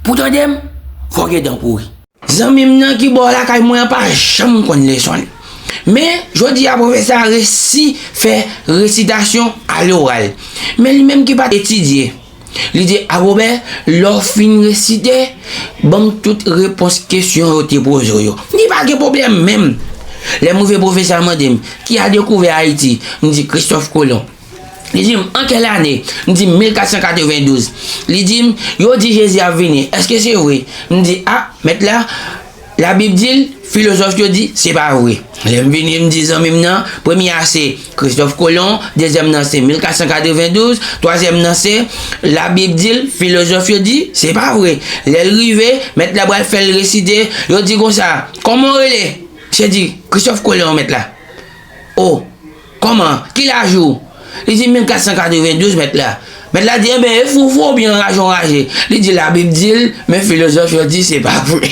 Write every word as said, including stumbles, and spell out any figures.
Pou tande m, fò w gen dan pouri. Zanmi m nan ki bò lakay mwen an pa janm konn leson li. Men, jodi a, pwofesè a resi fè resitasyon aloral. Men li menm ki pa t etidye, li di, "Agobè, lè w fin resite, ban m tout repons kesyon yo te poze w yo." M di, "Pa gen pwoblèm menm." Lè m rive, pwofesè a mande m, "Ki a dekouvè Ayiti?" M di, "Christophe Colomb." Li di m, "An kèl ane?" M di, "Mil kat san katrevendouz." Li di m, "Yo di Jezi ap vini. Èske se vre?" M di, "A, mèt la, Labib di l, filozòf yo di, se pa vre." Lè m vini, m di zanmi m nan, premye a se Christophe Colomb, dezyèm nan se mil kat san katrevendouz, twazyèm nan se Labib di l, filozòf yo di, se pa vre. Lè l rive, mèt la pral fè l resite, yo di konsa, "Kòman w rele?" Misye di, "Christophe Colomb, mèt la." "O, kòman? Ki laj ou?" Li di, "Mil kat san katrevendouz, mèt la." Mèt la di, "Enben, e fou fou oubyen anraje anraje?" Li di, "Labib di l, men filozòf yo di se pa vre."